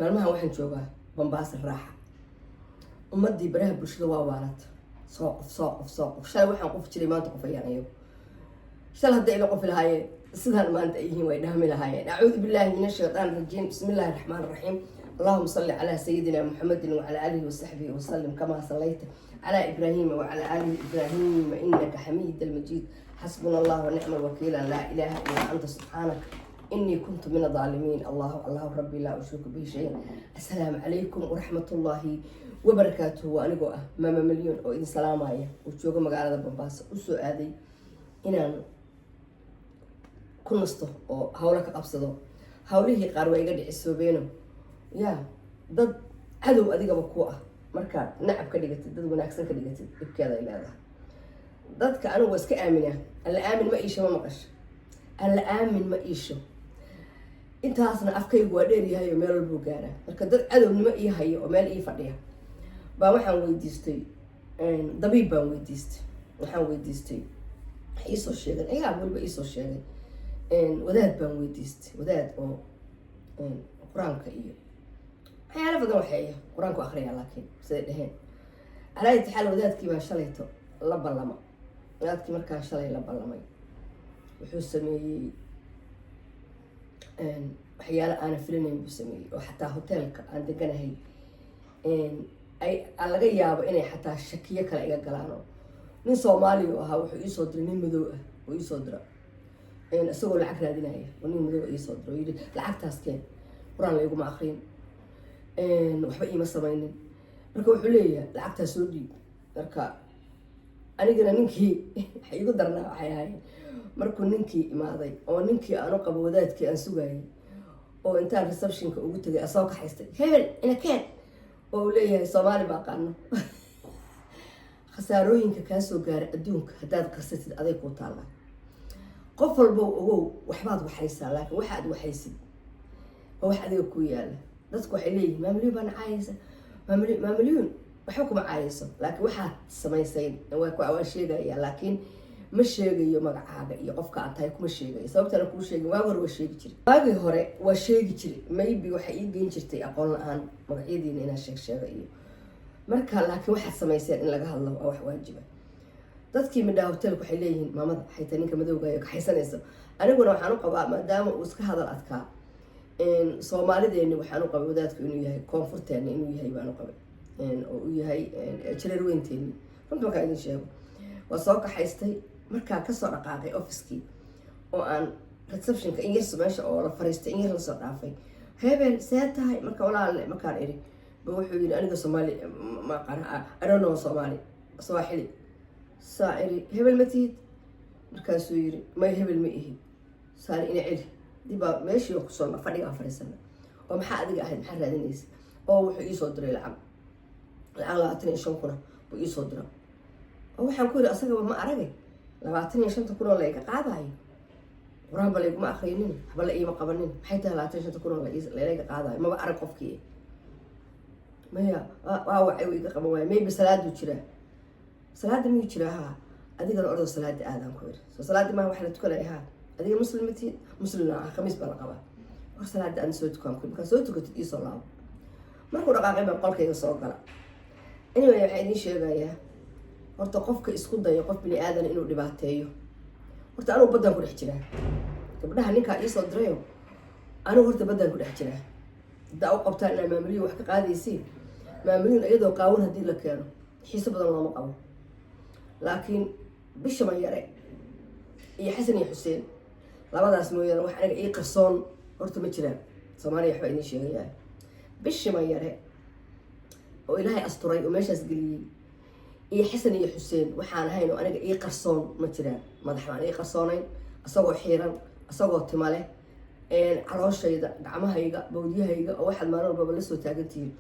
Maalmahan waxaan joogaa Bambaasa raaxa. Ummadii baraha bulshada waa waalata. Soo qof, soo qof, soo qof. Shalay waxaan qof jiray, maanta qof ayaan ayagu. Shalay hadday ila qofi lahaayeen sidaan maanta ay yihiin, way dhahmi lahaayeen. أعوذ بالله من الشيطان الرجيم، بسم الله الرحمن الرحيم، اللهم صل على سيدنا محمد وعلى آله وصحبه وسلم كما صليت على إبراهيم وعلى آل إبراهيم إنك حميد المجيد. حسبنا الله ونعم الوكيل، لا إله إلا أنت سبحانك إني كنت من الظالمين. الله الله ربي لا أشرك به شيئا. السلام عليكم ورحمة الله وبركاته. Anigoo ah Maama Milyan oo idin salaamaya oo jooga magaalada Bambaaso, usoo aaday inaan ku nasto oo hawlo ka qabsado. Hawlihii qaar waa iga dhicisoobeeno. Ya dad cadow adigaba ku ah, markaad nacab ka dhigatid, dad wanaagsan ka dhigatid, dhibkeeda ay leedahay. Dadka anigu waa iska aaminaa. Alla aamin ma iisho, ma maqasho? Alla aamin ma iisho. Intaasna afkaygu waa dheeryahay oo meel walbuu gaaraa. Marka dad cadownimo ii hayo oo meel ii fadhiya baa waxaan weydiistay dabiib baan weydiistay. Waxaan weydiistay, iisoo sheegay, ayaa weliba iisoo sheegay. Wadaad baan weydiistay, wadaad oo qur-aanka iyo waxyaala badan waxeeya, qur-aanku akriya, laakiin siday dheheen, calaa ayati xaal, wadaadkii baa shalayto la ballama. Wadaadkii markaa shalay la ballamay wuxuu sameeyey waxyaalo aanan filinayn buu sameeyey, oo xataa hoteelka aan deganahay ay laga yaabo inay xataa shakiyo kale iga galaan. Oo nin Soomaaliya u ahaa wuxuu iisoo diray nin madow ah oo iisoo dira, isagoo lacag raadinaya, oo nin madow iisoo dira oo yidhi, "Lacagtaas keen." Qur-aan layguma akrin, waxba iima samaynin. Marka wuxuu leeyahay, "Lacagtaas soo dhiib." Marka anigana ninkii waxa iigu darnaa waxay ahaayeen markuu ninkii imaaday oo ninkii aan u qabo wadaadkii aan sugayay, oo intaan receptionka ugu tegay asoo kaxaystay, "Hebel inakeen," oo uu leeyahay, "Soomaali ma aqaano." Khasaarooyinka kaa soo gaara adduunka haddaad qarsatid, aday kuu taallaa. Qof walbow ogow, waxbaad waxaysaa, laakiin waxaad waxaysid waa wax adiga kuu yaala. Dadku waxay leeyihin, "Maamalyuun baa nacaayaysa." Maamalyuun waxba kuma caayayso, laakiin waxaad samaysayn waa sheegaya, laakiin ma sheegayo magacaaga iyo qofka aad tahay, kuma sheegayo. Sababtana kuu sheegin, waagi hore waa sheegi jiray, waagii hore waa sheegi jiray. Maybe waxay ii geyn jirtay aqoon la-aan magacyadiina inaan sheeg sheego iyo marka, laakiin waxaad samayseen in laga hadlo waa wax waajiba. Dadkii midhaa hotelka waxay leeyihiin, "Maamada xaytaa ninka madowgayo kaxaysanayso." Aniguna waxaan u qabaa, maadaama uu iska hadal adkaa, Soomaalideeni waxaan u qabay wadaadku inuu yahay koonfurteeni inuu yahay baan u qabay, oo uu yahay jareer weynteeni. Runta markaa idin sheego, waa soo kaxaystay. Markaa kasoo dhaqaaqay officekii oo aan receptionka in yar meesha oo la fariistay, in yar lasoo dhaafay, "Hebel, see tahay?" Marka, "Walaale," markaan iri ba, wuxuu yidhi, "Aniga Soomaali ma aqaan, I don't know Soomaali, Swaaxili." Saa iri, "Hebel ma tihid?" Markaasuu yiri, "May, hebel ma ihi." Saan ina celi dibaa meeshii oo kusoo fadhigaa fadhiisana, oo "Maxaa adiga ahayd? Maxaa raadinaysa?" Oo wuxuu iisoo diray lacag 25,000 buu iisoo dira. Oo waxaan ku yidhi, "Asagaba ma aragay 25-ta kun oo layga qaadayo? Qur-aanba layguma akrinin, waxba la iima qabanin. Maxay tahay 25-ta kun oo layga qaadayo? Maba arag qofkii." "Maya, waa wacay, uu iga qaban waaya. Maybe salaaduu jiraa." "Salaada miyuu jiraa?" "Haa." "Adigana ordo salaada aadaan," ku yidhi. "Soo salaadii maaha waxa la tukanaya?" "Haa." "Adiga Muslim ma tihid?" "Muslimna ah, khamiis baa la qabaa. Hor salaada aadna soo tukaan," ku "Markaa soo tukatid iisoo laabo." Markuu dhaqaaqay baan qolkayga soo gala. Anyway, waxaa idiin sheegayaa, horta qofka isku dayo qof bini aadan inuu dhibaateeyo, horta anugu baddaan ku dhex jiraa. Gabdhaha ninkaa iisoo dirayo, anigu horta baddaan ku dhex jiraa. Haddaa u qabtaan inaa Maamuliyun wax ka qaadaysiin, Maamuliyun iyadoo qaawan haddii la keeno, xiiso badan looma qabo. Laakiin Bisha Manyare iyo Xasan iyo Xuseen, labadaas mooyaane, wax aniga ii qarsoon horta ma jiraan. Soomaaliya waxbaa idiin sheegayaa. Bishi Manyare oo Ilaahay asturay oo meeshaas geliyey iyo Xasan iyo Xuseen, waxaan ahayn oo aniga ii qarsoon ma jiraan. Madax baan ii qarsoonayn, isagoo xiiran, isagoo tima leh, calooshayda, gacmahayga, bawdyahayga, oo waxaad maalin walbaba la soo taagantihiin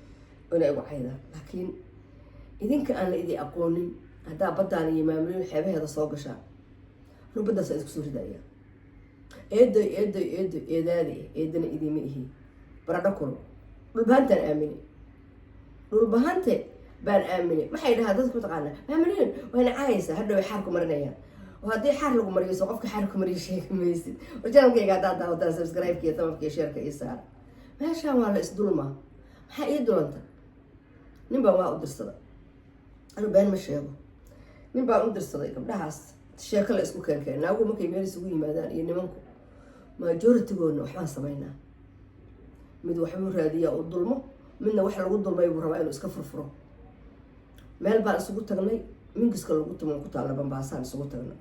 inay igu caydaan. Laakiin idinka aan la idi aqoonin, haddaa baddaan iyo Maamulin xeebaheeda soo gashaa, anuu baddaas isku soo ridaya. Eedoy, eedoy, eedoy, eedaadi, eedana idiima ihi. Baradho kulo Dhulbahantaan aamine, Dhulbahante baan aaminay. Waxay dhahaa dadku, mataqaanaa, "Maamulin wayna caayaysaa, hadhow way xaar ku marinayaan." Oo haddii xaar lagu mariyo, soo qofka xaar ku mariyo sheegi maysid. War channelkayga haddaad daawataan, subscribe-ka iyo thumbka iyo shareka iyo saara. Meeshaan waa la isdulmaa. Maxaa ii dulanta? Nin baan waa u dirsada, anu been ma sheego. Nin baan u dirsaday gabdhahaas, sheeko la isku keenkeen. Naagu markay meel isugu yimaadaan iyo nimanku, majority-goodna waxbaan samaynaa. Mid waxbuu raadiyaa uu dulmo, midna wax lagu dulmay buu rabaa inuu iska furfuro. Meel baan isugu tagnay, mingiska lagu tumo ku taalla Bambaasaan isugu tagnay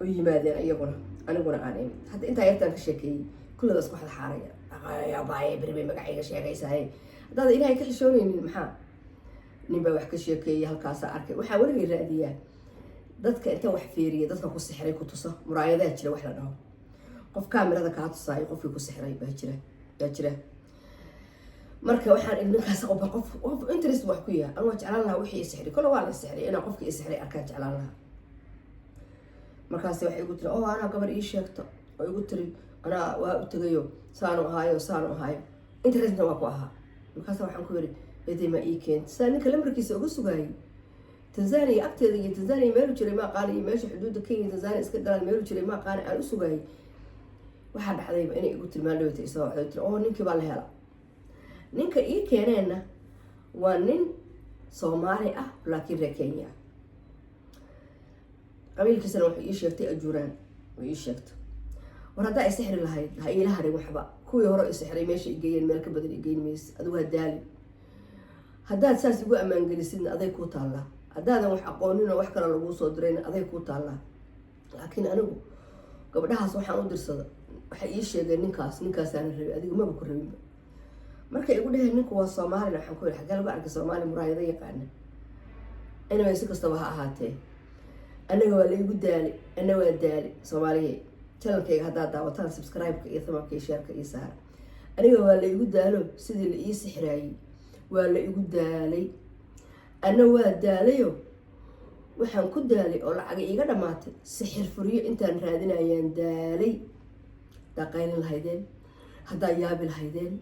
oo yimaadeen iyaguna, aniguna aan imid. Hadda intaa yartaan ka sheekeeyey, kullidaas ku xadxaaraya baaye, beri bay magacayga sheegaysahay. Haddaada Ilaahay ka xishoonaynin, maxaa nin baa wax ka sheekeeyey halkaasaa arkay. Waxaa weligay raadiyaa dadka inta wax fiiriya, dadka ku sixray ku tusa. Muraayadaa jira wax la dhaho, qof kaamirada kaa tusaayo qofkii ku sixray baa jira, baa jira. Marka waxaan iri, ninkaas qof interest wax ku yahay, anu waa jeclaan lahaa wixii isixray. Kole waa la isixray, inaan qofkii isixray arkaan jeclaan lahaa. Markaas waxay igu tiri, "Oh, anaa gabar ii sheegta oo igu tiri anaa waa u tegayo, saanu ahaayo, saanu ahaayo, interestna waa ku ahaa." Markaas waxaan ku yiri, "Eday, ma ii keenta?" Saa ninka lambarkiisa uga sugaayay Tanzania agteeda iyo Tanzania meelu jiray ma aqaani, iyo meesha xuduudda Kenya Tanzania iska galaan meelu jiray ma aqaani, aan u sugaayay. Waxaa dhacdayba inay igu tilmaan dhawata isoo waxay tiri, "Oo ninkii baa la hela." Ninka ii keeneenna waa nin Soomaali ah, laakiin reer Kenya ah. Qabiilkiisana wuxuu ii sheegtay Ajuuraan. Uu ii sheegtay, "War haddaa i sixri lahayd, ha iila harin waxba. Kuwii hore i sixray meesha igeeyeen meel ka badan igeyn mayse. Adigu ha daali. Haddaad saas igu ammaangelisidna, aday kuu taallaa. Haddaadan wax aqoonin oo wax kale laguu soo dirayna, aday kuu taallaa. Laakiin anigu gabdhahaas waxaan u dirsada, waxay ii sheegeen ninkaas, ninkaasaana rabay, adiga maba ku rabinba." Markay igu dheheen ninku waa Soomaalina, waxaan ku yidhi, "Xaggee lagu arkay Soomaali muraayado yaqaana?" Anyway, si kastaba ha ahaatee, anaga waa la igu daali, ana waa daali. Soomaaliye, channelkayga haddaad daawataan, subscribe-ka iyo thumbka iyo shareka iyo saara. Aniga waa la igu daalo, sidii la ii sixraayey waa la igu daalay, ana waa daalayo. Waxaan ku daalay oo lacaga iiga dhammaatay sixir furiyo intaan raadinayaan daalay. Haddaa qaylin lahaydeen, haddaa yaabi lahaydeen,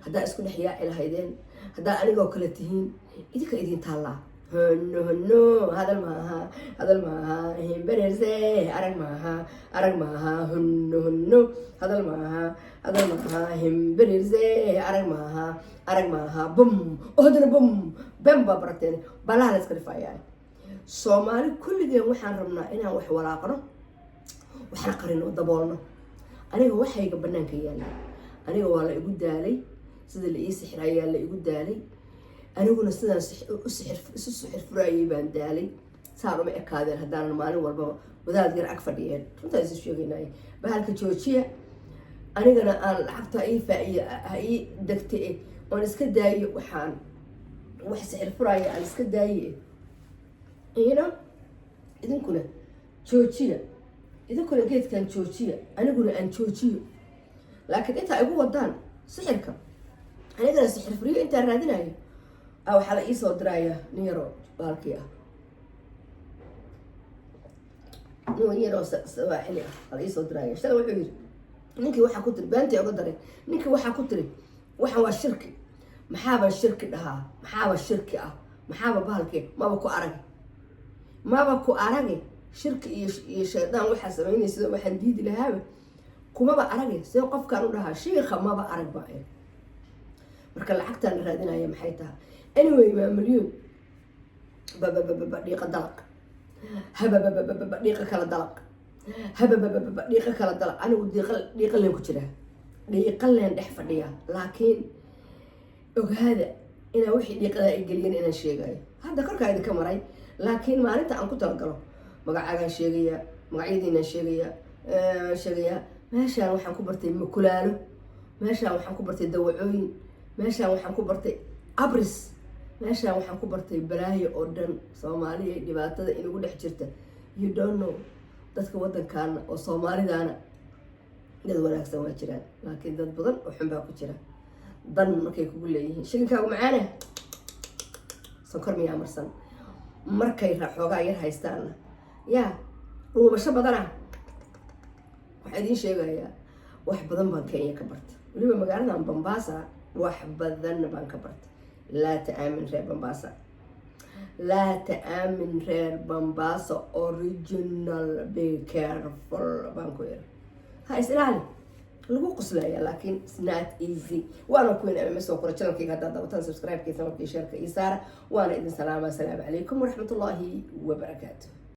haddaa isku dhex yaaci lahaydeen, haddaa anigoo kale tihiin, idinka idin taallaa. Hono hono, hadal maaha, hadal maaha, himbererse, arag maaha, arag maaha. Hono hono, hadal maaha, hadal maaha, himbererse, arag maaha, arag maaha. Bum, oo haddana bum, bem baa barateen, balaha la iska dhifayaa. Soomaali kulligeen waxaan rabnaa inaan wax walaaqno, waxna qarino, daboolno. Aniga waxayga banaanka yaalla. Aniga waa la igu daalay, sida la ii sixirayaa la igu daalay. Aniguna sidaan isu sixir furaayay baan daalay. Saan uma ekaadeen haddaanan maalin walbaba wadaad yar ag fadhiyeen. Runtaa isu sheegaynay, bahalka joojiya. Anigana aan lacagta ii faa-iyo, ha ii degta oon iska daayo. Waxaan wax sixir furaaya aan iska daaye ina. Idinkuna joojiya, idinkuna geedkan joojiya, aniguna aan joojiyo. Laakiin intaa igu wadaan sixirka, anigana sixir furiyo intaan raadinayo, waxaa la iisoo diraya nin yaroo baalkii ah, nin yaroo sawaaxili ah aa la iisoo diraya. Shalay wuxuu yiri ninkii, waxaa ku tiri, beentii oga daray ninkii, waxaa ku tiri, "Waxaan waa shirki." Maxaaba shirki dhahaa? Maxaaba shirki ah? Maxaaba bahalkee? Maba ku arag, maba ku arage. Shirki iyo shaydaan waxaa samaynaysa, waxaan diidi lahaaba kumaba arage. See qofkaan u dhahaa shiika? Maba arag ba. Marka lacagtaan la raadinaya maxay tahay? Anyway, waa milyuun babababa, dhiiqa dalaq, hababababa, dhiiqa kala dalaq, hababababa, dhiiqa kala dalaq. Anigu diiqa, dhiiqa leen ku jiraa, dhiiqa leen dhex fadhiya. Laakiin ogaada inaa wixii dhiiqadaa ay geliyeen inaan sheegayo. Hadda korkaa idinka maray, laakiin maalinta aan ku talagalo magacaagaan sheegayaa, magacyadiinaan sheegayaa, sheegayaa. Meeshaan waxaan ku bartay makulaalo, meeshaan waxaan ku bartay dawacooyin, meeshaan waxaan ku bartay abris, meeshaan waxaan ku bartay balaayo oo dhan. Soomaaliya, dhibaatada inagu dhex jirta, you don't know. Dadka waddankaana oo Soomaalidaana dad wanaagsan waa jiraan, laakiin dad badan oo xun baa ku jira. Dan markay kugu leeyihiin, shilinkaagu macaana, sonkor miyaa marsan? Markay xoogaa yar haystaanna, yaa dhuumasho badana. Waxaa idiin sheegayaa, wax badan baan Kenya ka barta, weliba magaaladan Bambaasa wax badan baan ka barta. Laa ta'aamin reer Bambaasa, laa ta'aamin reer Bambaasa original. Be careful baan ku iri, ha is ilaali. Lagu qoslaya, laakiin it's not easy. Waana kuwin ama soo kora channelkayga. Haddaad dabataan, subscribe-kii, samarkii, share-ka ii saara. Waana idin salaama. Asalaamu calaykum waraxmatullaahi wabarakaatu.